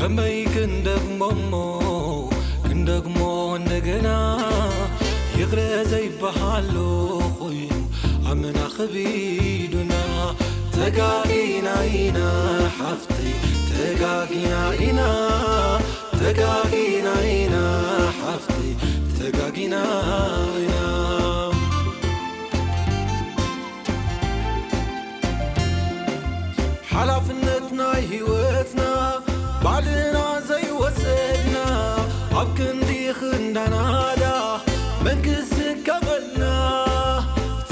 ከመይ ክንደግሞ እሞ ክንደግሞ እንደገና ይቕረ ዘይበሃሎ ኮይኑ ኣመና ከቢዱና ተጋጊና ኢና ሓፍተይ ተጋጊና ኢና ተጋጊና ኢና ሓፍተይ ተጋጊና ኢና ሓላፍነት ናይ ህይወትና ባዕልና ዘይወሰድና ኣብ ክንዲ ክንዳናዳ መንግስቲ ከበልና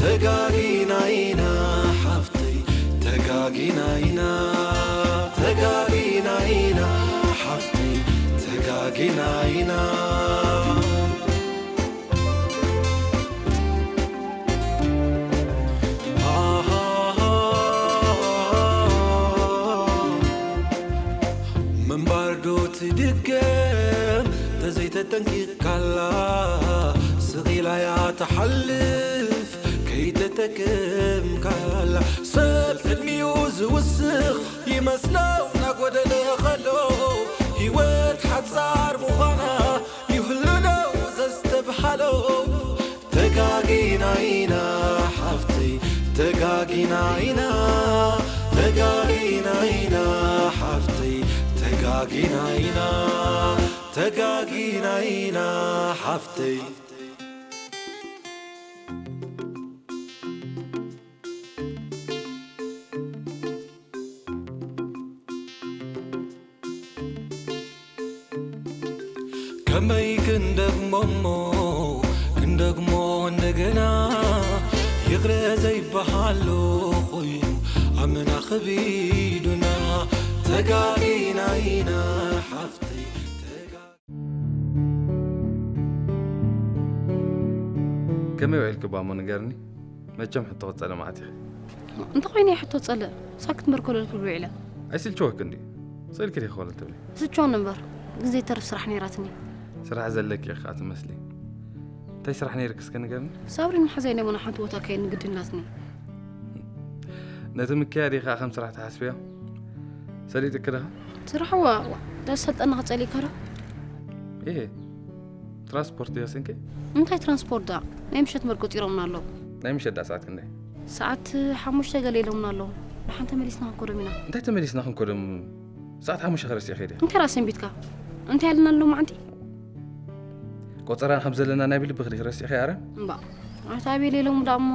ተጋጊና ኢና ሓፍተይ ተጋጊና ኢና ተጋጊና ኢና ሓፍተይ ተጋጊና ኢና ምንባር ዶ ትድገም ተዘይተጠንቂቕካላ ስቕ ኢላ እያ ትሓልፍ ከይተጠቀምካላ ሰብ ዕድሚኡ ዝውስኽ ይመስሎ እናጎደለ ኸሎ ህይወት ሓጻር ምዃና ይህሉ ነው ዘስተብሃሎ ተጋጊና ኢና ሓፍተይ ተጋጊና ኢና ተጋጊና ኢና ሓፍተይ ተጋጊና ኢና ተጋጊና ኢና ሓፍተይ ከመይ ክንደግሞ እሞ ክንደግሞ እንደገና ይቕረ ዘይበሃሎ ኮይኑ ኣመና ከቢዱና ተጋጊና ኢና ሓፍተይ ተጋ- ከመይ ውዒልኪ ባሞ ንገርኒ? መቸም ሕቶ ክጸለ መዓት ኢኺ። እንተ ኮይነ ሕቶ ጸልእ ሳክት መርከለል ክብል ውዒለ። ኣይስልችወክ እንዲ ስእልኪ ዲኺ ኮለል ትብሊ። ስቸውን እምበር ግን ዘይተርፍ ስራሕ ነይራትኒ። ስራሕ ዘለኪ ኢኻ ትመስሊ። እንታይ ስራሕ ነይርክ እስከ ንገርኒ? ሳብሪን መሓዛይ ናይ ሞና ሓንቲ ቦታ ከይን ግድናትኒ። ነቲ ምክያድ ኢኻ ከም ስራሕ ትሓስብዮ? ሰሊጥክ ድኻ? ስራሕ ዋ ዋ ዳስ ሰልጠና ክጸሊእካ ዶ? ይሄ ትራንስፖርት ይወስንኪ? እንታይ ትራንስፖርት ዳ? ናይ ምሸት መር ቆጺሮምና ኣለዉ። ናይ ምሸት ዳ ሰዓት ክንደይ? ሰዓት ሓሙሽተ ገለ ኢሎምና ኣለዉ። ደሓን ተመሊስና ክንከዶም ኢና። እንታይ ተመሊስና ክንከዶም? ሰዓት ሓሙሽተ ከረስዕ ከይደ። እንታይ ራስ ሰንቢትካ? እንታይ ኣለና ኣሎ ማዓንቲ? ቆጸራን ከም ዘለና ናይ ብልብኺ ዲኺ ረሲዕኺ ኣረ? እምባ ኣታ ኣቤል ኢሎም ዳሞ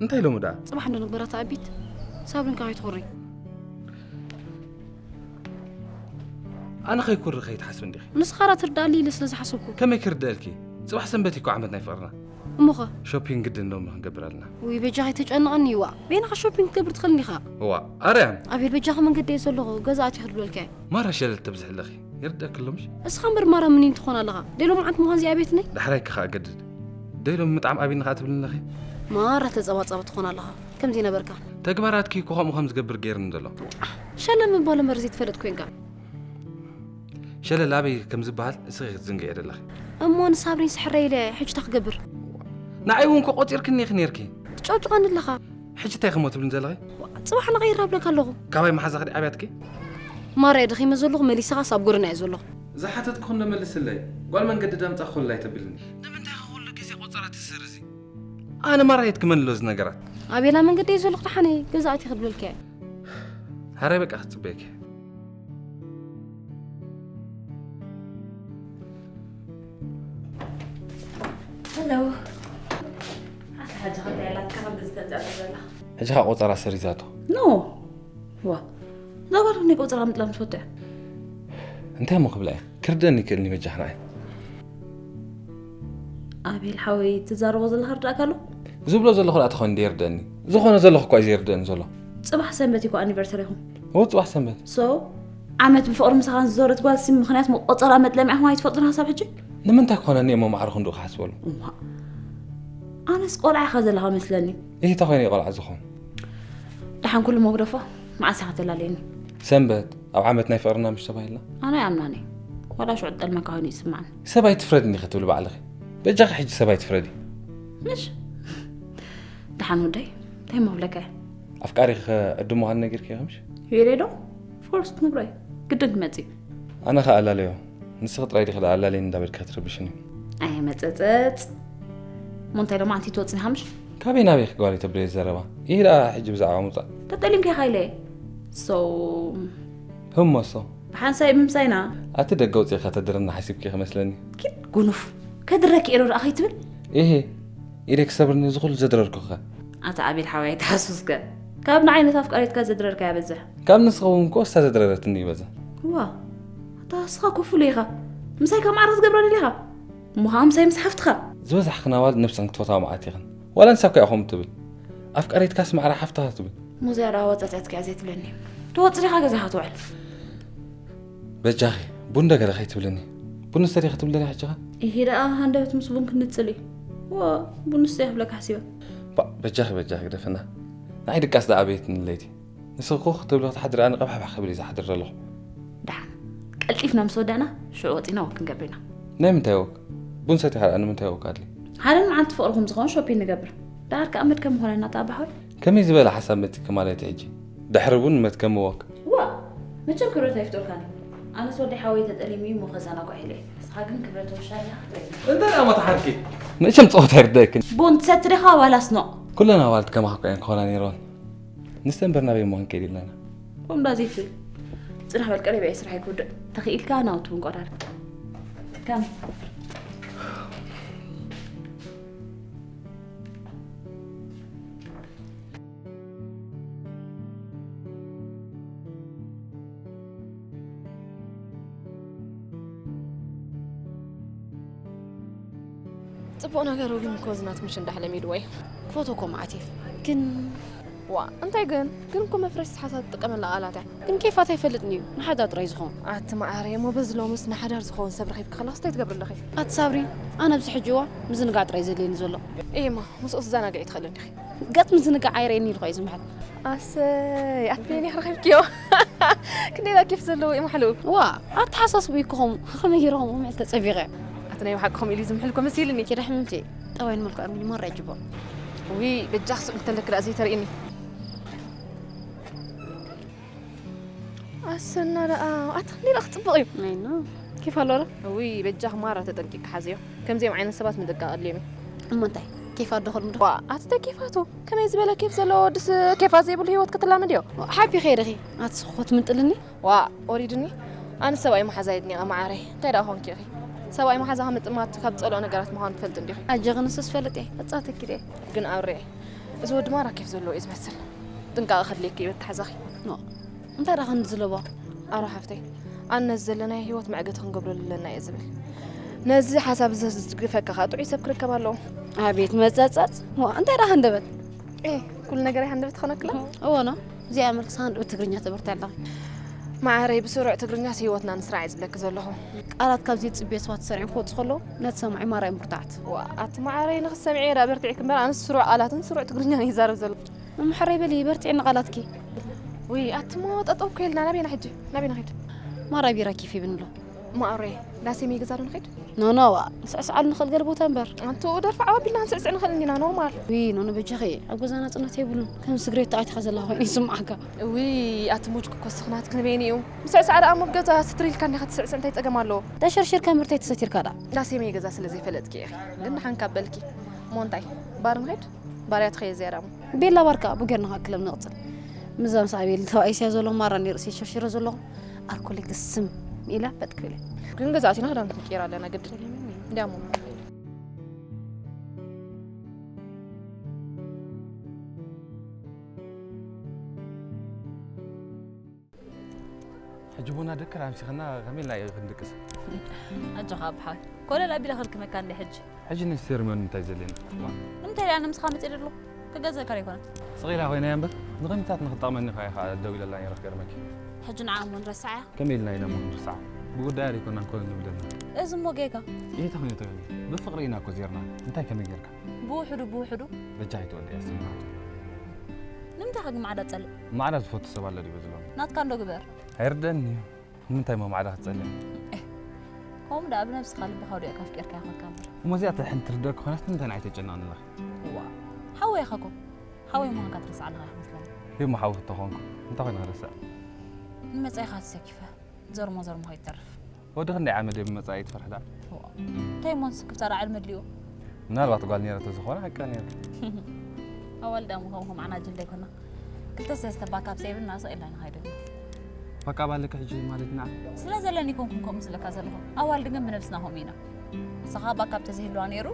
እንታይ ኢሎም ዳ? ጽባሕ እንዶ ንግበራ ተኣቢት ሳብሪን ከኸይ ትኹሪ ኣነ ከይኩሪ ከይትሓስብ እንዲኺ ንስኻ ራ ትርዳኣሊ ኢለ ስለ ዝሓሰብኩ ከመይ ክርደኣልኪ ጽባሕ ሰንበት እዩ እኮ ዓመት ናይ ፍቕርና እሞኸ ሾፒንግ ግድን ሎሚ ክንገብር ኣለና ውይ በጃኺ ተጨንቐኒ ይዋ በይንኻ ሾፒንግ ክትገብር ትኽእል እንዲኻ እዋ ኣርያም ኣቤል በጃኺ መንገዲ እየ ዘለኹ ገዛ ኣትዩ ክድብለልካ እየ ማራ ሸለል ተብዝሒ ኣለኺ ይርደኣኪ ኣሎ ምሽ እስኻ እምበር ማራ ምኒን ትኾን ኣለኻ ደይ ሎምዓንቲ ምዃን እዚኣ ቤትነይ ዳሕራይ ክኻ እገድድ ደይ ሎሚ ምጥዓም ኣብኒ ኸኣ ትብልኒ ኣለኺ ማራ ተጸባጻቢ ትኾን ኣለኻ ከምዚ ነበርካ ተግባራትኪ እኮ ከምኡ ከም ዝገብር ገይርኒ ዘሎ ሸለል ምባል እምበር ዘይትፈልጥ ኮንካ ሸለል ኣበይ ከም ዝበሃል እስኺ ክትዝንግዒ ዘለኺ። እሞ ንሳብሪን ስሕረይ ኢለ ሕጂ እንታይ ክገብር? ንዓይ እውን እኮ ቆጺርክኒ ኢኺ ኔርኪ። ትጨውጭቐኒ ኣለኻ። ሕጂ እንታይ ኢኺሞ ትብልኒ ዘለኺ? ጽባሕ ንቐይር እብለካ ኣለኹ። ካባይ መሓዛኺ ድዩ ዓብያትኪ? ማርያ ደኺመ ዘለኹ መሊሰኻ ሳብ ጎደና እየ ዘለኹ። ዝሓተትኩኺ እንዶ መልስለይ። ጓል መንገዲ ዳ ኣምጻእኩ ኮለል ኣይተብልኒ። ንምንታይ ኢኺ ኩሉ ግዜ ቆጸራ ትስርዚ? ኣነ ማራ የድክመኒ ኣሎ እዚ ነገራት። ኣቤላ መንገዲ እየ ዘለኹ ደሓነይ ገዛ ኣትየ ክድብለልካ እየ። ሕራይ በቃ ክጽበየኪ እየ። ሄሎ ኣታ ሕጂ ከምታ ኢላትካ ከም ብዝተንጸፈ ዘላ ሕጂ ኸኣ ቆጸራ ሰሪዛቶ ኖ ዋ እዛ ጓል ክንደይ ቆጸራ ምጥላም ትፈቱ እያ እንታይ እሞ ክብላ እየ ክርደኒ ይክእልኒ በጃኽ ንዓይ ኣቤል ሓወይ ትዛረቦ ዘለኻ ርዳእካ ኣሎ ዝብሎ ዘለኹ ደኣ ተኾይኑ እንደ ይርደኒ ዝኾነ ዘለኹ እኳ እዩ ዘይርደኒ ዘሎ ጽባሕ ሰንበት እዩ እኮ ኣኒቨርሰሪኹም እዎ ጽባሕ ሰንበት so ዓመት ብፍቕሪ ምሳኻ ንዝዞረት ጓልሲ ምኽንያት ቆጸራ መጥለሚዕኹም ኣይትፈልጡን ክሳብ ሕጂ? ንምንታይ ክኾነኒ እሞ ማዕረ ክንድኡ ክሓስበሉ? እዋእ ኣነስ ቆልዓ ኢኻ ዘለኻ መስለኒ። እሂ እንታይ ኮይነ እየ ቆልዓ ዝኸውን? ደሓን ኩሉ መጉደፎ መዓስ ኢኻ ተላለየኒ? ሰንበት ኣብ ዓመት ናይ ፍቕርና ምሽ ተባሂልና። ኣነ ኣይኣምናን እየ። ዋላ ሽዑ ዝጠልመካ ኮይኑ ይስምዓኒ። ሰብ ኣይትፍረድኒ ኢኺ ትብሊ ባዕልኺ። በጃኺ ሕጂ ሰብ ኣይትፍረዲ። ምሽ ደሓን ወደይ እንታይ እሞ ክብለካ እየ? ኣፍቃሪኺ ከ ዕዱም ምዃኑ ነጊርክዮ ኢኺ ምሽ? ኢለዮ ዶ? ኦፍኮርስ ክነግሮ እየ። ግድን ክመጽእ እዩ። ኣነ ኸኣ ኣላለዮ። ንስኺ ጥራይ ዲኺ ደኣ ኣላለኒ እንዳበልኪ ክትርብሽኒ? ኣየ መጸጸጽ። እሞ እንታይ ሎማዓንቲ ትወጽኒ ኢኻ ምሽ? ካበይ ናበይ ክጓሪ ተብለይ ዘረባ? ኢሂ ደኣ ሕጂ ብዛዕባ ምውጻእ። ተጠሊምኪ ኢኻ ኢለ። So፣ ህሞሶ። ብሓንሳይ ብምሳይና። ኣቲ ደገ ኣውጺእካ ተድርና ሓሲብኪ ክመስለኒ። ኪድ ጉኑፍ። ከድረኪ እየ ዶ ደኣ ከይትብል? ኢሂ። ኢደይ ክሰብርኒ እዚ ኩሉ ዘድረርኩኸ? ኣታ ኣቤል ሓወይ ኣይትሓሱስከ። ካብ ንዓይነት ኣፍቃሪትካ ዘድረርካ ይበዝሕ። ካብ ንስኺ እውን እኮ እሳ ዘድረረትኒ ይበዝሕ። ዋ፣ ኣታ ንስኻ ክፉል ኢኻ። ምሳይ ካብ ማዕረ ክትገብራ ደሊኻ? እሞ ኸዓ ምሳይ ምስ ሓፍትኻ? ዝበዛሕክን ኣዋልድ ነብሰን ክትፈትዋ መዓት ኢኽን። ዋላ ንሳ እኮ እያ ከምኡ ትብል። ኣፍቃሪትካስ ማዕረ ሓፍትኻ ትብል። እሞ እዚኣ ደኣ ዋጻጽያትካ እያ ዘይትብለኒ። ትወጽእ ዲኻ ገዛኻ ትውዕል? በጃኺ፣ ቡን ዶ ገለ ከይትብልኒ? ቡን እስተ ዲኺ ትብልኒ ሕጂ ኸ? ኢሂ ደኣ ሃንደበት ምስ ቡን ክንጽል እዩ። ዋ፣ ቡን እስተ ክብለካ ሓሲበ። ባ፣ በጃኺ፣ በጃኺ ግደፍና። ንዓይ ድቃስ ደኣ ኣበየትኒ ለይቲ። ንስኺ ኮኽ ትብሊ ክትሓድሪ ኣነ ቀባሕባሕ ክብል እዩ ዝሓድር ዘለኹ። ደሓን፣ ቀልጢፍና ምስ ወዳእና ሽዑ ወጺና ወክ ክንገብር ኢና። ናይ ምንታይ ወክ? ቡን ሰቲኻ ደኣ ንምንታይ ወክ ኣድልዩ? ሓደ ንመዓልቲ ፍቕርኹም ዝኸውን ሾፒን ንገብር። ደሓር ከኣ መድከሚ ኮነና እታ ኣባሓወይ። ከመይ ዝበለ ሓሳብ መጺእኪ ማለት እዩ ሕጂ? ድሕሪ ቡን መድከሚ ወክ? ዋ! መቸም ክብረት ኣይፍጠርካን እዩ። ኣነስ ወዲ ሓወይ ተጠሊሙ እዩ እሞ ከዘናግዖ ኢለ እየ። ንስኻ ግን ክብረት ወሻል ኢኻ ክትረይ። እንታይ ደኣ መታሓርኪ? መቸም ጸወታ ኣይርደእክን። ቡን ትሰቲ ዲኻ ዋላስ ኖ? ኩለን ኣዋልድ ከማኻ እኮ እየን ክኾና ነይረን። ንስተንበር ናበይ እሞ ክንከይድ ኢልና ኢና? ከምዳ ዘይትብል። ጽናሕ በል ቀሪበ እየ ስራሐይ ክውድእ። ተኽኢልካ ናውቲ ቡን ቆራርብ። ከም ጽቡቕ ነገሩ ግን እኮ እዚ ናት ምሽ እንዳሕለሚድዎ እዩ። ክፈቶ እኮ መዓት እየ። ግን ዋ፣ እንታይ ግን? ግን እኮ መፍረስ ሓሳብ ትጥቀመላ ቃላት እያ። ግን ኬፋት ኣይፈልጥን እዩ። ንሓዳ ጥራይ ዝኸውን። ኣቲ መዓረይ፣ እሞ በዚ ሎምስ ንሓዳር ዝኸውን ሰብ ረኺብኪ ከለኽስ እንታይ ትገብሪ ኣለኺ? ኣቲ ሳብሪ፣ ኣነ ኣብዚ ሕጂ እዋን ምዝንጋዕ ጥራይ ዘድልየኒ ዘሎ። እየማ፣ ምስኡስ ዘናግዒ ትኽእሊ እንዲኺ። ገጽ ምዝንጋዕ ኣይርእየኒ ኢልኮ እዩ ዝምሕል። ኣሰይ፣ ኣቲ በየነይ ረኺብክዮ? ክንደይ ደኣ ኬፍ ዘለዎ እዩ ማሕልኡ። ዋ፣ ኣተሓሳስቡ እዩ እኮ ከምኡ። ከመይ ገይረ ከምኡ ምሕል ተጸቢቐ? ኣቲ ናይ ብሓቂ ከምኡ ኢሉ ዝምሕል እኮ መሲልኒ። ኪዳ ሕምምቲ፣ ጠባይን መልክዑን ግን ማራ ይጅቦ። ውይ፣ በጃኽ ስቕ ኢልተለኪ ደኣ ዘይተርእይኒ። ኣሰና ደኣ፣ ኣቲ ክንደይ ደኣ ክጽብቕ እዩ። ኣይ ኖ። ኬፍ ኣለዎ ዶ? ውይ፣ በጃኽ ማራ ተጠንቂቂ ሓዝዮ። ከምዚኦም ዓይነት ሰባት ምጥንቃቕ ኣድልዮም እዩ። እሞ እንታይ? ኬፍ ኣዶ ኸልምዶ? ዋ፣ ኣቲ እንታይ ኬፋቱ? ከመይ ዝበለ ኬፍ ዘለዎ ወድስ ኬፋ ዘይብሉ ህይወት ክትላመድ እዮ? ሓቢኸ ኢኺ። ኣቲ ስኹት ምንጥልኒ? ዋ፣ ወሪድኒ። ኣነ ሰብኣይ መሓዛ የድንቐ መዓረይ። እንታይ ደኣ ኾንኪ ኢኺ? ሰብኣይ መሓዛኻ ምጥማት ካብ ጸልኦ ነገራት ምዃኑ ትፈልጢ እንዲኺ። ኣጀኺ ንሱስ ፈልጥ እየ። ኣጻተኪ ድየ? ግን ኣብሬ፣ እዚ ወዲ ማራ ኬፍ ዘለዎ እዩ ዝመስል። ጥንቃቐ ከድልየኪ እዩ በተሓዛኺ። ኖ፣ እንታይ ደኣ ክንዲ ዝለቦ? ኣሮ ሓፍተይ፣ ኣነ ነዚ ዘለናዮ ህይወት መዕገቲ ክንገብረሉ ኣለና እየ ዝብል። ነዚ ሓሳብ እዚ ዝድግፈካ ኸኣ ጥዑይ ሰብ ክርከብ ኣለዎ። ኣቤት መጸጸጽ! ዋ፣ እንታይ ደኣ ሃንደበት? ኤ፣ ኩሉ ነገር ሃንደበት ትኾነክላ? እወ ኖ፣ እዚኣ መልክሳ ሃንደበት ትግርኛ ተበርትዕ ኣለኺ። መዓረይ፣ ብስሩዕ ትግርኛስ ህይወትና ንስራዕ እየ ዝብለኪ ዘለኹ። ቃላት ካብ ዘይትጽብዮ ሰባት ተሰሪዖም ክወጹ ከለዉ፣ ነቲ ሰማዒ ማራ እዮም ብርቱዓት። ዋ፣ ኣቲ መዓረይ፣ ንኽትሰምዕዮ ደኣ በርቲዕኪ እምበር፣ ኣነስ ስሩዕ ቃላትን ስሩዕ ትግርኛን እየ ይዛረብ ዘለኹ። መምሓረይ በሊ፣ በርትዒ ንቓላትኪ። ውይ፣ ኣቲ እሞ ጠጠው እኮ ኢልና፣ ናበይና ሕጂ? ናበይና ኸይድ? ማራ ቢራ ኬፍ ይብኒ ኣሎ። ማዕረ፣ ዳሴ ሜይ ገዛ ዶ ንኸይድ? ኖ፣ ኖ፣ ዋ፣ ንስዕስዓሉ ንኽእል ገለ ቦታ እምበር። ኣንቱ ደርፊ ዓው ኣቢልና ንስዕስዕ ንኽእል እንዲና፣ ኖርማል። ውይ፣ ኖ፣ ኖ፣ በጃኺ፣ ኣብ ገዛ ናጽነት የብሉን። ከም ስግሬት ተኣቲኻ ዘለኻ ኮይኑ ይስምዓካ። ውይ፣ ኣቲ ሙድ ክኮስኽ ናትኪ ንበይኑ እዩ። ምስዕሳዕ ደኣ እሞ ኣብ ገዛ ስትሪ ኢልካ እንዲኻ ትስዕስዕ፣ እንታይ ጸገም ኣለዎ? ተሸርሺርካ እምበር እንታይ ተሰቲርካ ደኣ? ዳሴ ሜይ ገዛ ስለ ዘይፈለጥኪ ኢኺ። ግን ደሓን ካብ በልኪ። እሞ እንታይ? ባር ንኸይድ? ባር እያ ትኸይድ ዝያዳ እሞ። ቤላ ባር ከኣ ብጌርና ክኣ ክለብ ንቕጽል። ምዛ ምስ ኣቤል ተባኢሰያ ዘሎ ማራ እኒ ርእሰይ ሸርሺረ ዘለኹ። ኣልኮል ግስም ኢለ በጥ ክብል እየ። ግን ገዛ ኣቲና ክዳን ክንቅይር ኣለና ግድን። እንዲያ እሞ ንኸይድ። ሕጂ ቡና ደክር ኣምሲኽና ከመይ ኢልና እዩ ክንድቅስ? ኣጆኻ ኣቦ ሓወይ። ኮለል ኣቢለ ከልክመካ እንደ ሕጂ። ሕጂ ንሴሪሞኒ እንታይ ዘድልየና? ንምንታይ ደኣ ኣነ ምሳኻ መጺእ ደሎ? ክገዘካ ኣይኮነን። ስቕ ኢላ ኮይና እያ እምበር፣ ንቕድሚታት ንኽትጠቕመኒ ኢኻ ኢኻ ደው ኢለላ ነይረ ክገርመኪ። ሕጂ ንዓ እሞ ንረስዓ እያ? ከመይ ኢልና ኢና እሞ ክንርስዓ? ብጉዳያ ደይኮና እንኮ ንብለና። እዚ እሞ ጌጋ። ይሄ ተኾይኑ ተኾይኑ። ብፍቕሪ ኢና እኮ ዜርና። እንታይ ከመይ ጌርካ? ብውሕዱ፣ ብውሕዱ። በጃኺ ትወደያ ስምዓቱ። ንምንታይ ኢኻ ግን ማዕዳ ትጸልእ? ማዕዳ ዝፈቱ ሰብ ኣሎ ድዩ በዝሎም? ናትካ እንዶ ግበር። ኣይርደኣኒ እዩ። ንምንታይ እሞ ማዕዳ ክትጸልእ? ኤህ፣ ከምኡ ደኣ ብነብስኻ ልብኻ ወዲእካ ኣፍቂርካ ኢኻ እምበር። እሞ እዚኣ ተሕን ትርደኣኪ ኮይናስ ንምንታይ ንዓይ ተጨንቕኒ ኣለኺ? እዋ፣ ሓወይ ኢኻ እኮ። ሓወይ ምዃንካ ትርስዕ ኣለኻ ኢኻ መስለኒ። ህዩ እሞ ሓዊ ተኾንኩ፣ እንታይ ኮይነ ክርስዕ? ንመጻኢኻ ተሰኪፈ። ዘርሞ ዘርሞ ከይትተርፍ። ወዲ ክንደይ ዓመት ድየ ብመጻኢ ትፈርሒ ደኣ? እንታይ እሞ ንስኪ ብተራ ዕድመ ድልዎ? ምናልባት ጓል ነይራ ተዝኾነ ሓቃ ነይራ። ኣዋልድ ኣሙ ከም ከም ዓናጅል ደይኮና። ክልተ ሰለስተ ባካፕ ዘይብልና ስቕ ኢልና ንኸይድ ኢና። ባካፕ ኣለኪ ሕጂ ማለት ንዓ? ስለ ዘለኒ ኮንኩን ከምኡ ስለካ ዘለኹ። ኣዋልድ ግን ብነብስና ከምኡ ኢና። ንስኻ ባካፕ ተዘይህልዋ ነይሩ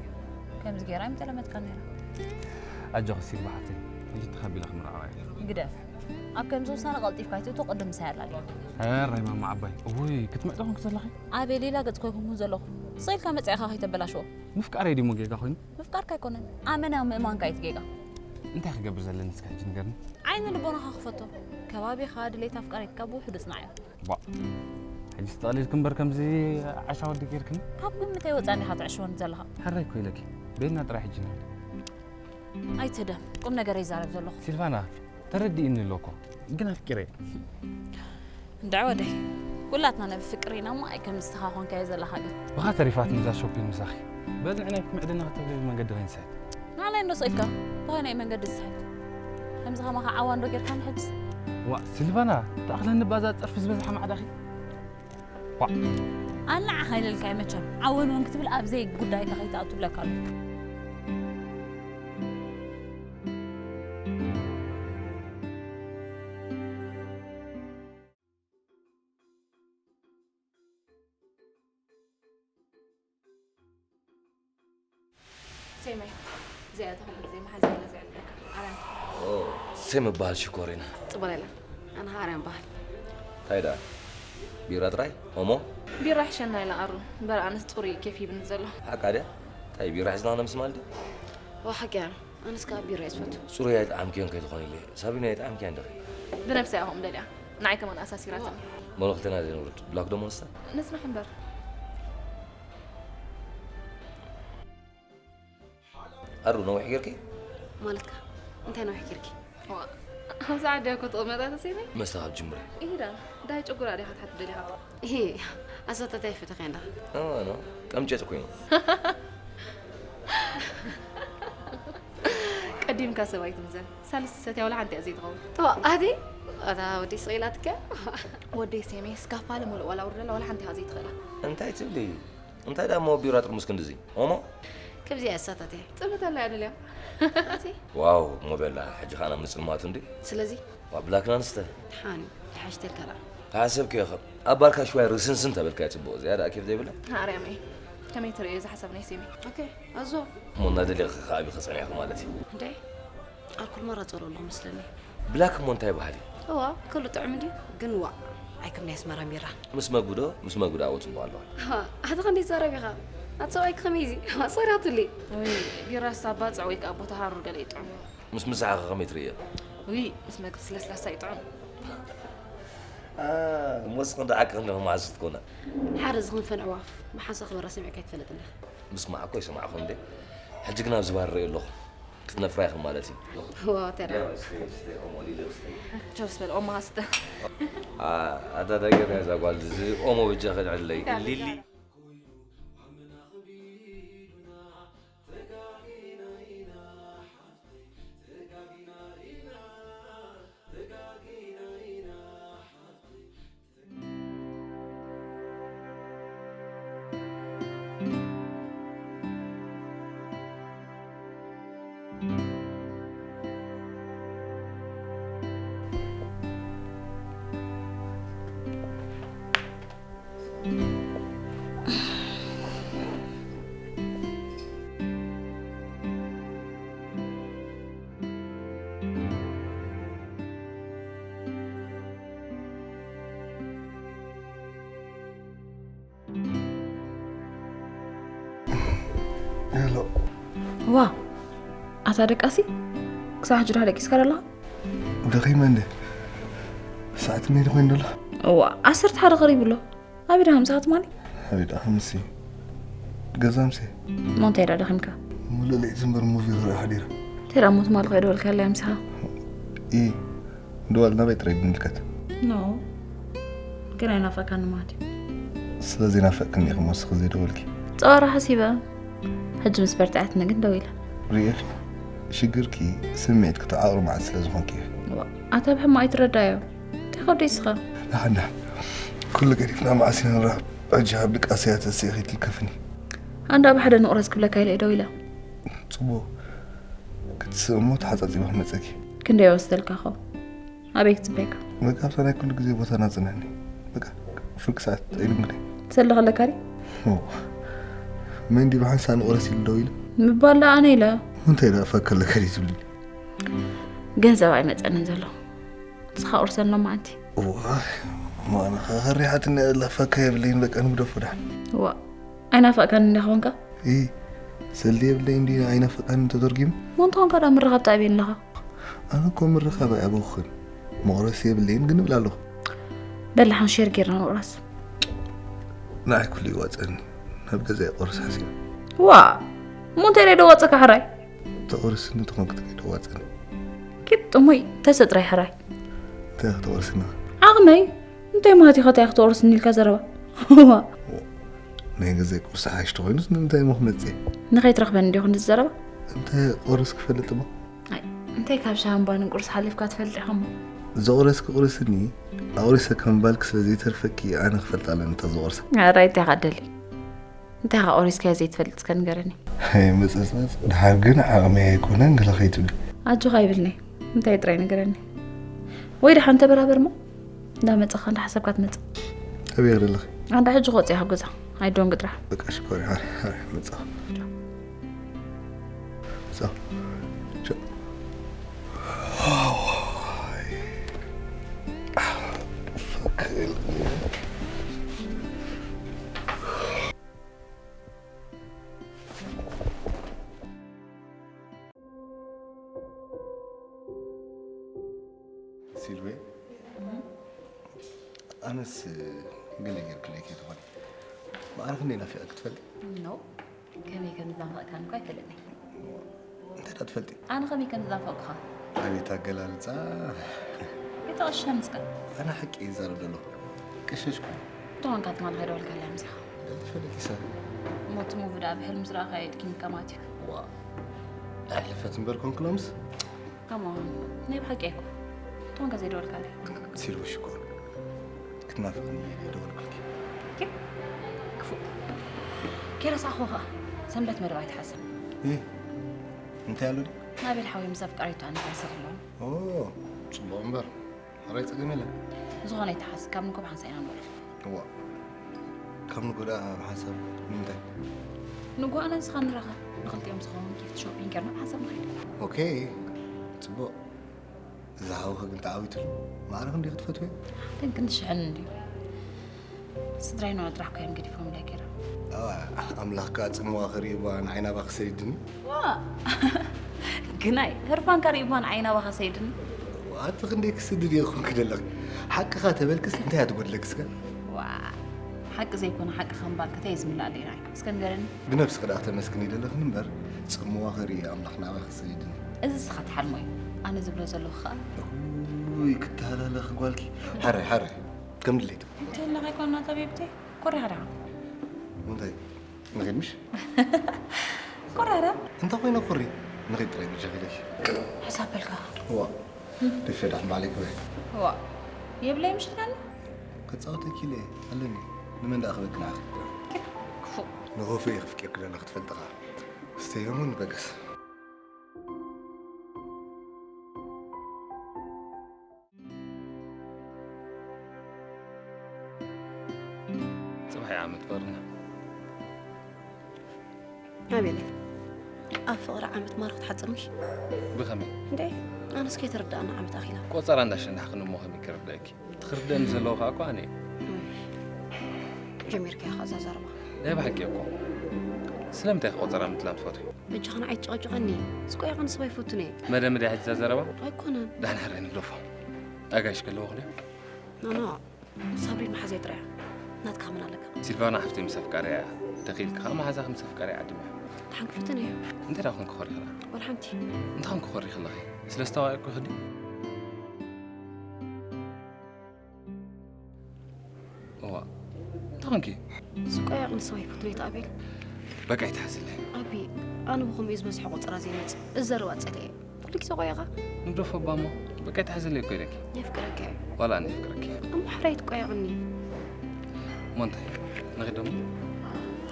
ከምዚ ገይራ ኣይምተለመትካ ነይራ። ኣጆኺ ሲልባ ሓፍተይ፣ ሕጂ ተኸቢለ ክምርዓዋ እየ። ግደፍ። ኣብ ከምዚ ውሳነ ቀልጢፍካ ኣይትእቶ፣ ቅድም ምሳይ ኣላልዮ። ሕራይ ማማ ዓባይ። እውይ ክትምዕዶ ኮንኪ ዘለኺ? ኣቤል ሌላ ገጽ ኮይኩንኩን ዘለኹ። ስቕ ኢልካ መጺእኻ ከይተበላሽዎ። ምፍቃረይ ድዩ ጌጋ ኮይኑ? ምፍቃርካ ኣይኮነን። ኣመና ምእማንካ እዩ እቲ ጌጋ። እንታይ ክገብር ዘለኒ እስከ ሕጂ ንገርኒ? ዓይኒ ልቦናኻ ክፈቶ። ከባቢኻ፣ ድሌት ኣፍቃሪትካ ብውሕዱ ጽናዕዮ። ባ ሕጂ ተጠቕሊልኪ እምበር ከምዚ ዓሻ ወዲ ጌርክኒ? ካብ ግምተይ ወጻእ እንዲኻ ትዕሽወኒ ዘለኻ። ሕራይ እኮ ኢለኪ። በይና ጥራይ ሕጂ ንኸይድ። ኣይትህደም። ቁም ነገር ይዛረብ ዘለኹ። ሲልቫና፣ ተረዲእኒ ኣሎ እኮ። ግን ኣፍቂረ። እንድዒ ወደይ፣ ኩላትና ነብ ፍቅሪ ኢና እሞ ኣይ ከም ዝተኻኾንካዮ ዘለኻ ግን። ብኻ ተሪፋትኒ እዛ ሾፒን ምሳኺ። በል ንዕናይ ክትምዕድና ክትብሊ ብመንገዲ ከይንስሕት። ንዓናይ እንዶ ስኢልካ፣ ብኸይ ናይ መንገዲ ዝስሕት። ከምዚ ከማኻ ዓዋ እንዶ ጌርካኒ ሕጅስ። ዋእ ሲልቫና፣ ተኣኽለኒ ባዛ ጸርፊ ዝበዝሓ ማዕዳኺ። ዋእ። ኣነ ንዓኻ ኢለልካ እየ መቸም። ዓወን እውን ክትብል ኣብ ዘይ ጉዳይካ ከይትኣቱ ብለካ ኣለኹ። ሴመይ፣ እዚኣ እታ ክልተ ዘይመሓዘ ኢለ ዘዕልለካ። ኣርያም ትበሃል። ኦ፣ ሴም እበሃል ሽኮሪና። ጽቡቕ ኢላ። ኣነ ኸኣ ኣርያም እበሃል። እንታይ ደኣ? ቢራ ጥራይ? ኦሞ? ቢራ ይሕሸና ኢላ ኣሩ። እምበር ኣነስ ጽሩይ እዩ ኬፍ ሂብኒ ዘሎ። ሓቃ ድያ? እንታይ ቢራ ሒዝና ነምስማል ድዩ? ዋ ሓቂ እያ። ኣነስ ከኣ ቢራ እየ ዝፈቱ። ጽሩይ ኣይጠዓምክዮን ከይትኾኒ ኢለ። ሳብሪና ኣይጠዓምክያን ዲኺ? ብነብሰይ እያ ከምኡ ደልያ። ንዓይ ከማን ኣሳሲራትኒ። መለኽትና ዘይንውርድ። ብላክ ዶ ሞንስተር? ንጽናሕ እምበር። ኣሩ ነዊሕ ጌርኪ? ማለትካ እንታይ ነዊሕ ጌርኪ? ዋ፣ ኣብዚ ዓዲ እኮ ተቐመጣ ተሰይመ? መስተ ካብ ጅምሪ። ኢሂዳ፣ ዳይ ጨጉራ ዲኻ ትሓቲ ደሊኻ? ኢሂ፣ ኣሳታት ኣይፈተኸ እንዳ። ኣዋ፣ ኖ፣ ቀምጨጭ ኮይኑ። ቀዲምካ ሰብ ኣይትምዘን። ሳልስቲ ሰትያ ወላ ሓንቲ እያ ዘይትኸውን። ቶ፣ ኣቲ፣ ኣታ ወዲ ስቕ ኢላትካ። ወደይ ሴሜ፣ ስካፋለ ሙሉእ ዋላ ውርደላ ወላ ሓንቲ እያ ዘይትኽእላ። እንታይ ትብሊ? እንታይ ደኣ እሞ ቢራ ጥርሙስ ክንድዚ? ኦሞ? ከምዚኣ እያ እሳታት እያ። ጽብተላ እያ ደልያ። ኣቲ፣ ዋው፣ እሞ በላ፣ ሕጂ ኸኣ ናብ ምጽልማቱ እንዲ። ስለዚ? ዋ፣ ብላክ ናንስተ። ደሓን፣ ይሓሽተልካ ደኣ። ተሓሰብክዮ ኸ? ኣብ ባርካ ሽዋይ ርስንስን ተበልካዮ ጽቡቕ፣ እዚኣ ደኣ ኬፍ ዘይብላ? ኣርያመይ፣ ከመይ ትርእዮ እዚ ሓሳብ ናይ ሴሜ? ኦኬ፣ ኣዞ። እሞ እናደለኺ ከኣ ኣቢኺ ጸኒሕኺ ማለት እዩ። እንዴ? ኣልኮል ማራ ጸሎ ኣለኹ መስለኒ። ብላክ እሞ እንታይ በሃሊ? እዋ፣ ከሉ ጥዑም እንድዩ፣ ግን ዋእ፣ ኣይ ከም ናይ ኣስመራ ቢራ። ምስ መግቡ ዶ? ምስ መግቡ ደኣ ጽቡቕ ኣለዋ። ሃ፣ ኣታ ክንደይ ትዛረብ ኢኻ? ኣቲ ሰብኣይኪ ከመይ እዚ? ኣስመራ ትብሊ። ወይ፣ ቢራ ሳባ ጽዕ ወይ ከኣ ቦታ ሃሩር ገለ ይጥዑም። ምስ ምሳሕኺ ከመይ ትርእዮ? ውይ፣ ምስ መግብስ ለስላሳ ይጥዑም። አ፣ እሞ እስኺ እንዳ ዓቂ ክንዲ መሓዙት ኮና። ሓደ ዝኽንፈን ኣዕዋፍ ብሓንሳእ ክበራ ሰሚዕካ ኣይትፈልጥን ዲኻ? ምስማዕ እኮ ይሰማዕኹ እንዴ። ሕጂ ግን ኣብዚ ባር ርእዩ ኣለኹ። ክትነፍራ ኢኽን ማለት እዩ። ዋው፣ ተራ። ያ፣ እስቲ፣ እስቲ፣ ኦሞ ሊለ፣ እስቲ። ቸርስ በል፣ ኦሞ ሃስተ። አ፣ ኣታ እንታይ ገይርና እዛ ጓል፣ እዚ ኦሞ በጃኺ ንዕለይ። ሊሊ። ሄሎ። ዋ፣ ኣታ ደቃሲ፣ ክሳዕ ሕጂ ድኻ ደቂስካ ደለኻ? ደኺመ እንደ ሰዓት መይደ ኮይኑ ደሎ። ዋ፣ ዓሰርተ ሓደ ቀሪቡ ኣሎ። ኣበይ ደኣ ምሳኻ ትማሊ? ኣበይ ደኣ ከምሲ? ገዛ ምሲ? እሞ እንታይ ደኣ ደኺምካ? ሙሉእ ለይቲ እምበር ሙቪ ክርኢ ሓዲረ። እንታይ ደኣ እሞ ትማሊ ከይደወልካለይ ኣምሲኻ? ኢ ደወል ናበይ ጥራይ ብምልከት። ኖ ግን ኣይናፈቀካኒ ማለት እዩ። ስለዚ ናፈቅክኒ ኢኺ እሞ እስኺ ዘይደወልኪ። ጸዋራ ሓሲበ። ሕጂ ምስ በርትዐትኒ ግን ደው ኢለ። ሪኤል ሽግርኪ ስምዒት ክትዓቕሪ መዓት ስለ ዝኾንኪ እዩ። ኣታ ብሕማቕ ኣይትረዳዮ። እንታይ ከብዶ እስኻ? ደሓን ደሓን። ኩሉ ገዲፍና መዓስ ኢና ንራኸብ? ሕጂ ካብ ድቃስ እያ ተሲእኺ ትልከፍኒ። ኣንዳ ብሓደ ንቑረስ ክብለካ ኢለ እየ ደው ኢለ። ጽቡቕ። ክትስእ እሞ ተሓጻጺበ ክመጸኪ። ክንደይ ወስደልካ ኸው? ኣበይ ክጽበየካ? በቃ ኣብታ ናይ ኩሉ ግዜ ቦታና ጽንሕኒ። በቃ ፍርቂ ሰዓት ኣይድንግለይ። ትሰሊ ከለካ ድዩ? ኦ፣ መን ድዩ ብሓንሳእ ንቑረስ ኢሉ ደው ኢሉ? ምባል ደኣ ኣነ ኢለ። እንታይ ደኣ ፋክ ከለካ ድዩ ትብልኒ? ገንዘብ ኣይመጸንን ዘሎ። ንስኻ ቁርሰን ሎማዓንቲ። ዋይ፣ ማና ኸሪሓትኒ ኣላ ፋካ የብለይን በቃ ንግደፎ ደሓን። ዋ፣ ኣይናፈቅካን እንዲኻ ኾንካ? ኢ፣ ሰልዲ የብለይን እንዲ ኣይናፈቃን ተተርጊሙ? ሞንታ ኾንካ ዳ ምርኻብ ተኣብየን ኣለኻ? ኣነ እኮ ምርኻብ ኣይኣበኹን። መቑረሲ የብለይን ግን እብል ኣለኹ። በል ሓን ሼር ጌርና ንቑረስ። ንዓይ ኩሉ ይዋጸኒ። ናብ ገዛ ይቆርስ ሓሲብ። ዋ፣ እሞ እንታይ ዶ ዋጸካ ሕራይ? ተቑርስኒ ተኾንክ ጥራይ ዶ ዋጸኒ? ኪድ ጥሙይ ተሰጥራይ ሕራይ። እንታይ ክትቑርስኒ? ዓቕመይ እንታይ ማለት እዩ ኸ እንታይ ክትቑርስኒ ኢልካ ዘረባ? ዋ። ናይ ገዛይ ቁርሲ ሓሽ ተኾይኑስ ንምንታይ እሞ ክመጽእ? ንኸይትረኽበኒ እንዲኹ ንዝዘረባ? እንታይ ቁርስ ክፈልጥ እሞ? ኣይ፣ እንታይ ካብ ሻምባንን ቁርሲ ሓሊፍካ ትፈልጥ ኢኻ እሞ? ዘቑረስኪ ቁርስኒ ኣቑሪሰካ ምባልኪ ስለ ዘይተርፈኪ ኣነ ክፈልጥ ኣለኒ እታ ዘቑርሳ። ኧረ እንታይ ኢኻ ደሊ? እንታይ ኢኻ ቆሪስካዮ ዘይትፈልጥ እስከ ንገረኒ። ኣይ፣ ምጽጽጽ፣ ድሓር ግን ዓቕመይ ኣይኮነን ገለ ከይትብሊ። ኣጆኻ ኣይብልኒ። እንታይ ጥራይ ንገረኒ። ወይ ደሓን ተበራበር እሞ፣ እንዳመጻኻ እንዳሓሰብካ ትመጽእ። ኣበይ ገለ ኣለኺ? ኣንዳ ሕጂ ክወጽእ እየ ካብ ገዛ። ኣይደንግጥ ጥራሕ። በቃ ሽኮር፣ ሓ-፣ ሓ-፣ መጻኹ። መጻኹ። ቻው። ሲልቬ፣ ኣነስ ገለ ጌርክለይ ከይትኾኒ። ማዕረ ክንደይ ናፊቐ ክትፈልጢ? ኖ፣ ከመይ ከም ዝናፈቕካኒ እኳ ኣይፈልጥን። እንታይ ደኣ ትፈልጢ? ኣነ ከመይ ከም ዝናፈቕኩኻ? ኣቤት ኣገላልጻ። ኣይተቐሽሸን እስከ። ኣነ ሓቂ እየ ዝዛረብ ዘለኹ። ቀሸሽኩ። እንተኾንካ ትማሊ ከይደወልካለይ ኣምሲኻ። ደልቲ ፈለጢ ሰብ። እሞ እቲ ሙቪ ደኣ ብሕልሚ ዝረኣኻዮ የድኪምካ ማለት እዩ። ዋ። ኣይለፈት እምበር ኮንክ ሎምስ? Come on፣ ናይ ብሓቂ ኣይኮን። እንተኾንካ ዘይደወልካለይ። ሲልቪ ሽኮር። ክትናፍቕኒ እየ ደወልኩልኪ። ኪድ፣ ክፉእ። ከይረሳዕኹ ኸኣ፣ ሰንበት መደብ ኣይትሓስብ። እ፣ እንታይ ኣሎ ድዩ? ናቤል ሓወይ ምስ ኣፍቃሪቱ ኣነጋግር ኣለኹ። ኦ፣ ጽቡቕ እምበር። ሕራይ ጸገም የለን። ዝኾነ ኣይትሓስ፣ ካብ ንጎ ብሓንሳእ ኢና ንውዕል። እዋ። ካብ ንጎ ደኣ ብሓንሳብ ንምንታይ? ንጎ ኣነ ንስኻ ንራኸብ። ንኽልቲኦም ዝኸውን ጊፍት ሾፒንግ ጌርና ብሓንሳብ ንኸይድ። ኦኬ፣ ጽቡቕ። እዚ ሓውኺ ግን ተዓዊትሉ። ማዕረ ክንደይ ክትፈትውዮ? ሓደን ክንዲ ሽሕን እንድዩ። ስድራይ ንዑ ጥራሕ እኮ እዮም ገዲፎምለይ ገይሮም። ኣዋ፣ ኣምላኽ ከኣ ጽምዋ ክርኢ እባ ንዓይ ናባኺ ሰዲድኒ። ዋ! ግናይ፣ ህርፋንካ ርኢ እባ ንዓይ ናባኻ ሰዲድኒ። ዋ፣ ኣቲ ክንደይ ክስድድ እየ ክኾንኪ ደለኺ። ሓቅኻ ተበልክስ እንታይ እያ ትጎድለኪ እስከ? ዋ! ሓቂ ዘይኮነ ሓቅኻ ምባልካ እንታይ እዩ ዝምልኣለይ ንዓይ? እስከ ንገረኒ። ብነብስኺ ደኣ ክተመስግኒ ደለኽኒ እምበር፣ ጽምዋ ክርኢ ኣምላኽ ናባኺ ሰዲድኒ። እዚ እስኻ ትሓልሞ እዩ። ኣነ ዝብሎ ዘለኹ ኸኣ። ውይ፣ ክተሃላለኺ ጓልኪ። ሓራይ፣ ሓራይ። ከም ድሌት። እንተለኻ ኣይኮንና ተቤብተይ። ኮሪኻ ደኣ። እንታይ? ንኺድ ምሽ? ኮራራ። እንታይ ኮይነ ኩሪ? ንኺድ ጥራይ ብጃኺ ኢለኪ። ሕሳብ በልካ። ዋ። ድፌ ዳሕም ባዕለይ ክበ። ዋ። የብለይ ምሽ ኢልካኒ? ክጻወተኪ ኢለ ኣለኒ። ንመን ደኣ ክበኪ ንዓኺ? ክፉእ። ንኸፍኤ ክፍቅርኪ ደለኹ ክትፈልጢ ኸኣ። ስተይ እሙን በገስ። ጽባሕ ዓመት በርና። ኣቤለይ፣ ኣብ ፍቕሪ ዓመት ማራ ክትሓጽር ምሽ? ብኸመይ? እንዴ፣ ኣነስ ከይተረድኣኒ ዓመት ኣኺላ። ቆጸራ እንዳሸናሕክን እሞ ከመይ ክርድኣኪ? ትኽርደኒ ዘለዉ ኸኣ እኮ ኣነ እየ። ጀሚርካዮ ኸኣ እዛ ዘረባ። ናይ ብሓቂ እኮ። ስለምንታይ ኢኺ ቆጸራ ምጥላም ትፈትዊ? በጃኻ ንዓይ ትጨቐጭቐኒ። ስቆ ያቐን ሰብኣይ ፈቱኒ። መደምድ እያ ሕጂ እዛ ዘረባ? ኣይኮነን። ዳሕና ሕራይ ንግደፎ። ኣጋይሽ ከለዉ ኽደ? ኖ፣ ኖ። ሳብሪን መሓዘይ ጥራይ እያ። ናትካ መን ኣለካ? ሲልቫና ሓፍተይ ምስ ኣፍቃሪያ እያ። ተኺኢልካ ኸኣ መሓዛኺ ምስ ኣፍቃሪያ ዓድምያ። ደሓን ክፍትን እየ። እንታይ ደኣ ኾንኪ ኾሪኽና? ወላ ሓንቲ። እንታይ ኾንኪ ኾሪኺ ኣለኺ? ስለ ዝተዋየኩ ኽዲ? እዋ፣ እንታይ ኾንኪ? ስቆ ያቕ ንሰብ ኣይፈቱን እየ ኣቤል። በቃ ኣይትሓዝለይ። ኣቢ፣ ኣነ ብኸምኡ እዩ ዝበዝሐ ቆጸራ ዘይመጽእ። እዚ ዘረባ ጸሊኤ። ኩሉ ግዜ ቆየኻ? ንግደፎ እባ እሞ። በቃ ኣይትሓዝለይ እኮ ኢለኪ። የፍቅረካ እየ። ዋላ ኣነ የፍቅረኪ። እሞ ሕራይ ትቆየቕኒ። እሞ እንታይ? ንኺድ ደሞ?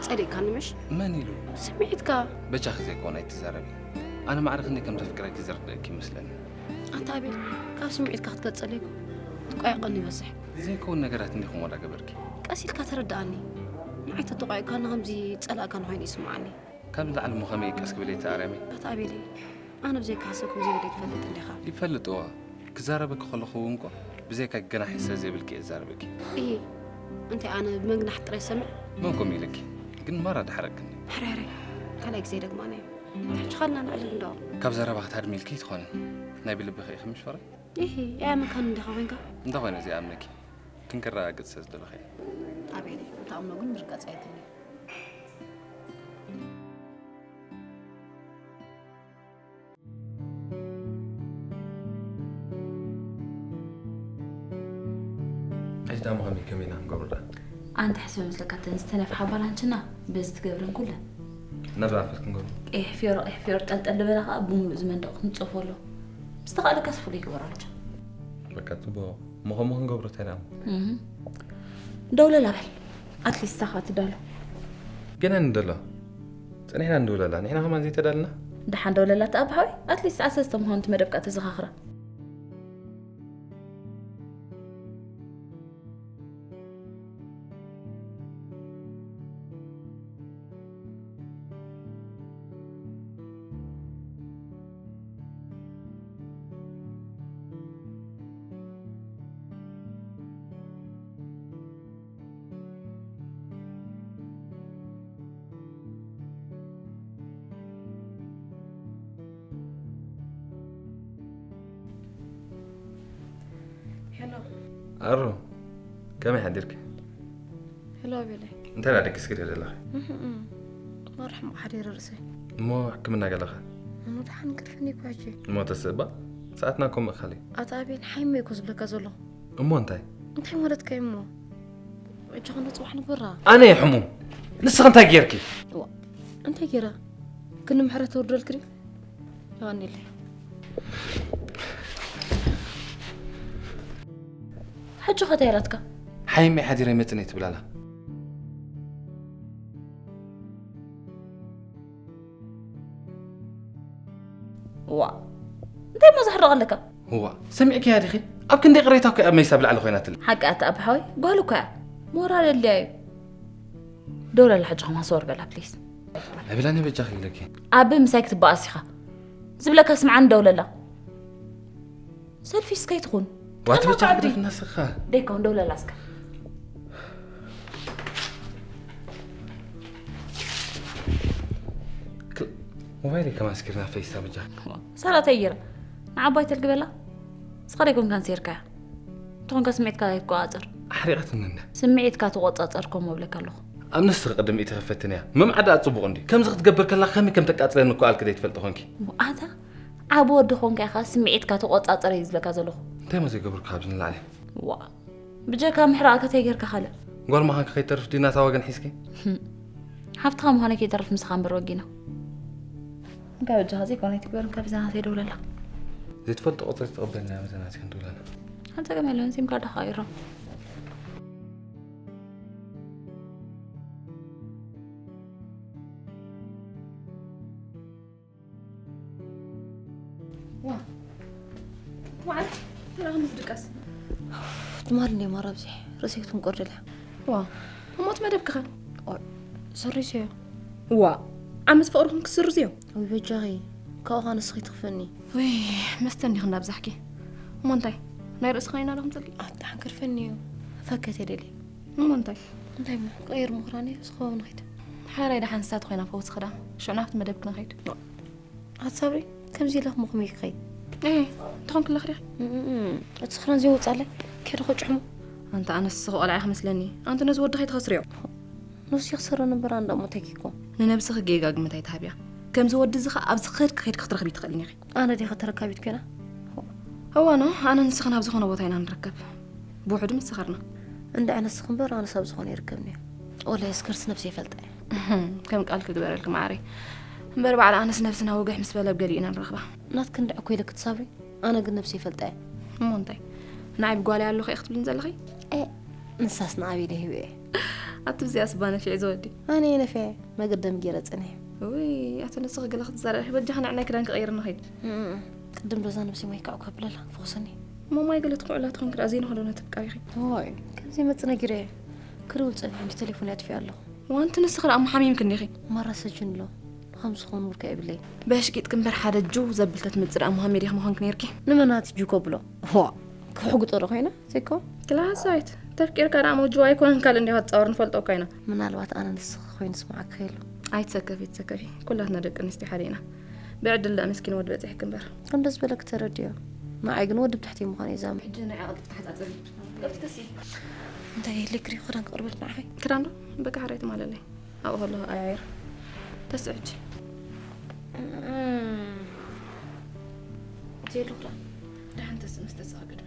ጸሊእካኒ ምሽ? መን ኢሉ? ስምዒትካ። በጃኺ ዘይኮነ ኣይትዛረቢ። ኣነ ማዕረ ክንደይ ከም ዘፍቅረኪ ዝርድእኪ ይመስለኒ። ኣንታ ኣቤል፣ ካብ ስምዒትካ ክትገልጸለይ እኮ ትቋየቐኒ ይበዝሕ። ዘይከውን ነገራት እንዲኹም ወዳ ገበርኪ። ቀስ ኢልካ ተረድኣኒ። ንዓይ ተተቋየቕካኒ ከምዚ ጸላእካኒ ኮይኑ ይስምዓኒ። ካብ ንላዕሊ እሞ ከመይ ቀስ ክብል እየ ተኣርያመይ። ኣታ ኣቤለይ፣ ኣነ ብዘይካ ሓሳብ ከም ዘይብለይ ትፈልጥ እንዲኻ። ይፈልጥዋ። ክዛረበኪ ከለኹ እውን እኮ ብዘይካ ገና ሒሰ ዘይብልኪ እየ ዝዛረበኪ። እሂ፣ እንታይ ኣነ ብመግናሕ ጥራይ ሰምዕ? መን ከምኡ ኢልኪ? ግን ማራ ደሓረክኒ። ሕረ ሕረ፣ ካልኣይ ግዜ ደግማና እዩ። ሕጂ ኻልና ንዕልል እንዶ። ካብ ዘረባ ክትሃድሚ ኢልኪ ኣይትኾንን። ናይ ብልብኺ ኢኺ ምሽ ፍረ? እሂ፣ ኣይኣመንካን እንዲኻ ኮይንካ። እንተኾይነ ዘይኣምነኪ ክንክረጋግጽ ስለ ዝደለኹ እየ። ኣቤለይ፣ ክትኣምኖ ግን ምርጋጽ ኣየድልን እዩ። ሕጂ ዳሞ ከመይ ከመይ ኢና ክንገብሮ ደኣ? ኣንታ ሕስብ መስለካ እተን ዝተነፍሓ ባላንችና በዚ ትገብረን ኩለን። ናብራ ኣፈል ክንገብሮ? ቀይሕ ፊዮሮ ቀይሕ ፊዮሮ ጠልጠል ዝበለ ከዓ ብምሉእ ዝመንደቕ ክንፀፎ ኣሎ። ምስ ተኻእለካስ ፍሉይ ግበሮ ኣልቻ። በቃ ፅቡቕ። እሞ ከምኡ ክንገብሮ እንታይ ደኣ? እህ። ደውለላ በል። ኣትሊስት ሳኻ ትዳሎ። ገና ንደሎ። ጸኒሕና ንደውለላ። ንሕና ከማን ዘይተዳልና? ደሓን ደውለላ ተኣብ ሓወይ። ኣትሊስት ሰዓት ሰለስተ ምዃኑ እቲ መደብካ ተዘኻኽራ። ሄሎ ኣሩ፣ ከመይ ሓዲርኪ? ሄሎ ኣቤለይ። እንታይ ደኣ ደቂስኪ ደለኺ? እህም፣ ማራ ሕሙቕ ሓዲረ ርእሰይ። እሞ ሕክምና ገለኸ? ኣነ ደሓን እንቅልፍኒ እኮ ሕጂ። እሞ ተስእባ? ሰዓትና እኮ ምእኻል እዩ። ኣታ ኣቤል፣ ሓይመ እኮ ዝብለካ ዘለኹ። እሞ እንታይ? እንታይ ማለትካ እዩ እሞ? ሕጂ ክንዲ ጽባሕ ንግበራ። ኣነ እየ ሕሙም። ንስኺ እንታይ ጌርኪ? እዋ፣ እንታይ ጌረ? ግን ንምሕረት ተወርደልክ ድዩ? የቐንየለይ። ሕጂ ኸ እንታይ ኢላትካ? ሓይመይ ሓዲረ ይመጽእ እየ ትብል ኣላ። ዋ፣ እንታይ እሞ ዘሕርቕ ኣለካ? እዋ፣ ሰሚዕክያ ዲኺ? ኣብ ክንደይ ቅሬታ እኮ እያ ኣብ መይሳ ብላዕሊ ኮይናትለይ። ሓቂ ኣታ ኣቢ ሓወይ፣ ጓል እኮ እያ። ሞራል የድልያ እዩ። ደውለላ ሕጂ ከማን ሰወር በላ ፕሊስ። ኣይብላኒ በጃኺ ይብለኪ። ኣቢ ምሳይ ክትበኣስ ኢኻ። ዝብለካ ስምዓኒ ደውለላ። ሰልፊሽ እስከ ኣይትኹን። ዋት ጥዕና በጃኺ ከዓቢ። ግደፍና ስኻ። ደይኮን ደውለላ እስከ። ክ- ሞባይለይ ከማን ስኪርና ፈይሳ በጃ። ሰራተይ ጌራ ንዓባይ ተልግበላ። እስኻ ደይኮንካን ሴርካያ። እንተኾንካ ስምዒትካ ኣይትቆጻጸር። ኣሕሪቓትኒ እንዳ። ስምዒትካ ተቆጻጸር ኮሞ እብለካ ኣለኹ። ኣብ ንስኺ ቅድም ኢቲ ከፈትንያ። መምዓዳ ጽቡቕ እንዲ። ከምዚ ክትገብር ከላ ከመይ ከም ተቃጽለኒ እኮ ኣልኪ ዘይትፈልጢ ኮንኪ። ኣታ ዓቢ ወዲ ኾንካ ኢኻ ስምዒትካ ተቆጻጸር እየ ዝብለካ ዘለኹ። እንታይ እሞ ዘይገብርኩ ካብዚ ንላዕሊ? ዋ ብጀካ ምሕራቕ ከተይ ጌርካ ካልእ። ጓል ምዃንኪ ከይተርፍ ድዩ ናታ ወገን ሒዝኪ? ሓፍትኻ ምዃነይ ከይተርፍ ምሳኻ እምበር ወጊና። እንካ በጃኻ ዘይኮነ ኣይትግበር እንካ ብዛ ናተይ ደውለላ። ዘይትፈልጦ ቁጽሪ ትቕበልና እያ በዛ ናትኪ ንድውለላ። ሓንቲ ጸገም የለን ሲም ካርድ ተቐይሮ። ዋ ማዓት ተራኽኒ ዝድቀስ ትማል እንደ ማራ ብዚሕ ርእሰይ ክትንቆር ደልያ ዋ እሞት መደብክኸ ሰሪሰዮ ዋ ዓመት ፍቕርኹም ክስርዝዮ ወይ በጃኺ ካብኡ ኸ ንስኺ ትኽፍኒ ወይ መስተ እንዲኹ እናብዛሕኪ እሞ እንታይ ናይ ርእስኻ ኢና ዶ ክምፀልኪ ኣታ ሓንከርፈኒ እዩ ፈከት የደሊ እሞ እንታይ እንታይ እሞ ቀይር ምኽራኒ ዝኸውን ኸይድ ሓራይ ደሓን ንሳት ኮይና ፈውሲ ኽዳ ሽዑ ናብቲ መደብ ክንኸይድ ኣቲ ሳብሪ ከምዚ ኢለ ክምኹም እዩ ክኸይድ እህ እንተኾን ክለኽ ዲኻ እቲ ስኽራን ዘይወፃለይ ከይደ ከጭሕሙ ኣንታ ኣነስ ስኽ ቆልዓ ኢኻ መስለኒ ኣንቲ ነዚ ወዲ ከይትኸስርዮ ነሱ ይኽስረ ነበር ኣንዳ እሞ ተኪኮ ንነብስኺ ጌጋ ግምት ኣይትሃብያ ከምዚ ወዲ እዚ ኸ ኣብዚ ኽድ ክኸይድ ክትረኽቢ ትኽእልኒ ኢኺ ኣነ ዲኻ ተረካቢት ኮይና እዋኖ ኣነ ንስኽን ኣብ ዝኾነ ቦታ ኢና ንርከብ ብውሕዱ ምስ ሰኸርና እንድዒ ንስኺ እምበር ኣነስ ኣብ ዝኾነ ይርከብኒ እየ ወላ የስከርስ ነብሰይ ይፈልጣ እየ ከም ቃል ክግበረልኪ ማዓረይ እምበር ባዕላ ኣነስ ነብስና ወግሕ ምስ በለ ኣብ ገሊኡ ኢና ንረኽባ ናትኪ እንድዒ እኮ ኢለ ክትሳብሪ ኣነ ግን ነብሰይ ይፈልጣ እየ እሞ እንታይ ንዓይ ብጓለይ ኣለኹ እየ ክትብልኒ ዘለኺ ንሳስ ንኣበይ ደሂቡ እየ ኣቲ ብዚኣ ስባ ነፊዕ ዝወዲ። ኣነ ነፊዐ መግደም ገይረ ጸኒሐ። ውይ ኣቲ ንስኺ ገለ ክትዛረብ በጃኺ ንዕናይ ክዳን ክቐይር ንኸይድ። ቅድም ዶዛ ነብሲ ማይ ካዕኩ ኣብለላ ፍኹሰኒ። እሞ ማይ ገለ ትኩዕላ ትኾንኪ ደኣ ዘይንኸዶ ነተፍቃሪኺ። ኦይ ከምዚ መጽ ነጊረ ክድውል ጸኒሐ እንዲ ቴሌፎን ኣጥፊ ኣለኹ። ዋንቲ ንስኺ ደኣ መሓሚምኪ እንዲኺ። ማራ ሰጅን ኣሎ። ንኸምዚ ኾን ውርካ የብለይ። በሽቂጥ ክንበር ሓደ ጅው ዘብል ተትምጽእ ደኣ መሃመድ ኢኺ ምዃንኪ ነይርኪ። ንመናት ጁ ከብሎ ዋ ክሕጉጦ ዶ ኮይና ዘይኮ ክላሳይት ተፍቂርካ ደኣ መውጅው ኣይኮነን ካልእ እንዲኻ ትጻወር ንፈልጦ እኳ ኢና። ምናልባት ኣነ ንስኺ ኮይኑ ስማዓካ የሎ። ኣይትሰከፊ ኣይትሰከፊ። ኩላትና ደቂ ኣንስትዮ ሓደ ኢና። ብዕድል ደኣ ምስኪን ወዲ በጺሕኪ እምበር። ከምደ ዝበለክ ተረድዮ። ንዓይ ግን ወዲ ብታሕቲ ምዃን እዩ ዛም ሕጂ ንዓይ ቅልጥፍ ተሓጻጸቢ። ቅልጥፍ ተሲ እንታይ ልክሪ ክዳን ክቕርበልክ ንዓኸይ ክዳን ዶ በቃ ሓራይ ትማለለይ። ኣብኡ ከለኹ ኣያይር ተስዕጂ ዘይሉ ክዳን ደሓን ተስ ምስ ተሰቐግድ